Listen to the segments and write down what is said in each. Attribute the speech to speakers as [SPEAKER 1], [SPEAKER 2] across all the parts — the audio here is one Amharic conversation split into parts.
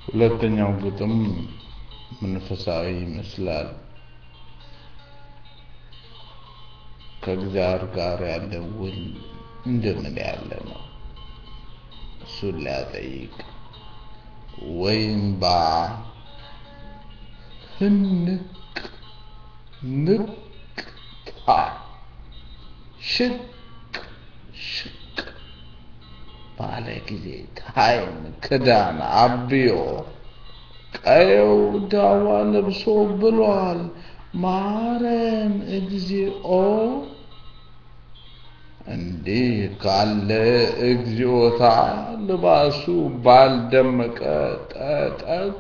[SPEAKER 1] ሁለተኛው ግጥም መንፈሳዊ ይመስላል። ከእግዚአብሔር ጋር ያለ ውል እንደምን ያለ ነው? እሱን ሊያጠይቅ ወይም ባ ህንቅ ንቅታ ሽቅ ሽቅ ባለ ጊዜ ታይን ክዳን አብዮ ቀየው ዳዋ ለብሶ ብሏል ማረን እግዚኦ። እንዲህ ካለ እግዚኦታ ልባሱ ባልደመቀ ጠጠት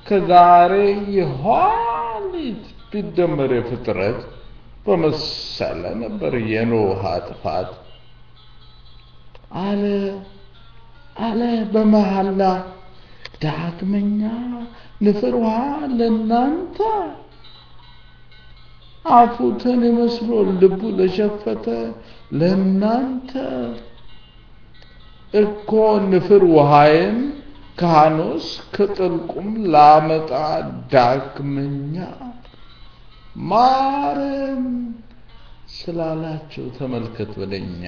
[SPEAKER 1] ከዛሬ የኋሊት ቢደመር የፍጥረት በመሰለ ነበር የኖህ ጥፋት። አለ አለ በመሐላ ዳግመኛ ንፍር ውሃ ለናንተ አፉትን መስሎ ልቡ ለሸፈተ ለናንተ እኮ ንፍር ውሃዬን ከሐኖስ ከጥልቁም ላመጣ ዳግመኛ ማረን ስላላቸው ተመልከት ወደኛ።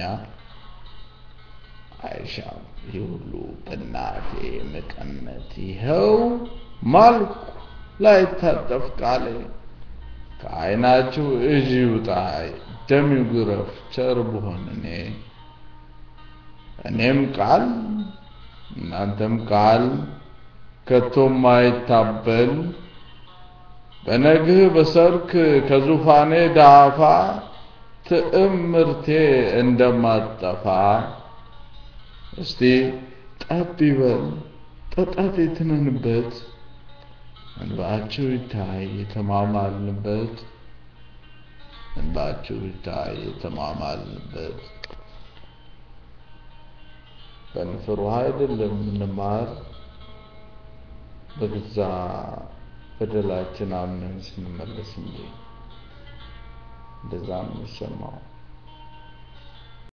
[SPEAKER 1] አይሻም ይህ ሁሉ በእናቴ መቀነት ይኸው ማልኩ ላይታጠፍ ቃሌ። ከዓይናችሁ እጅ ይውጣ ደም ይጉረፍ ቸር ብሆን እኔ። እኔም ቃል እናንተም ቃል ከቶም አይታበል በነግህ በሰርክ ከዙፋኔ ዳፋ ትእምርቴ እንደማጠፋ እስቲ ጠብ ይበል ጠጣት የትነንበት እንባችሁ ይታይ የተማማልንበት እንባችሁ ይታይ የተማማልንበት። በንፍር ውሃ አይደለም የምንማር በገዛ በደላችን አምነን ስንመለስ እንጂ። እንደዛ ነው የሚሰማው።